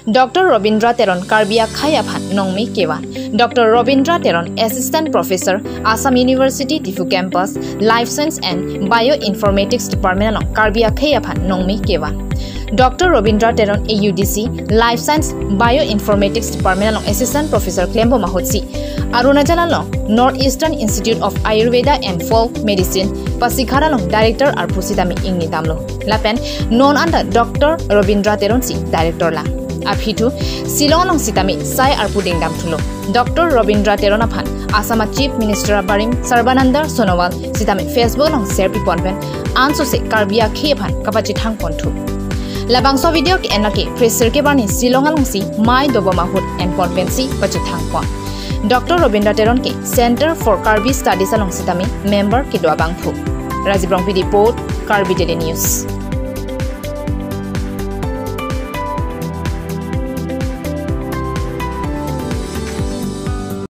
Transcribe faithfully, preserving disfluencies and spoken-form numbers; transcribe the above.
Doctor Robindra Teron Karbi akhei aphan nongme kevan. Doctor Robindra Teron, Assistant Professor, Assam University Diphu Campus, Life Science and Bioinformatics Department along Karbi akhei aphan nongme kevan. Doctor Robindra Teron A U D C, Life Science Bioinformatics Department along Assistant Professor klembom ahutsi Arunachal along North Eastern Institute of Ayurveda and Folk Medicine Pasighat along Director arpu sitame ingni damlo. Lapen non anta Doctor Robindra Teron si Director lang. Aphi thu Shillong along sitame sai arpu dingdam thulo. Doctor Robindra Teron aphan Assam a Chief Minister abarim Sarbananda Sonowal sitame Facebook along share pipon pen ansose Karbi akhei aphan kapachethang pon thu. Labangso video ke-en lake Presir ke barni Shillong alongsi mei dobom ahut enpon pensi pachethang pon. Doctor Robindra Teron ke Center for Karbi Studies along sitame member kedo abangphu. Rajiv Rongpi report, Karbi Daily News.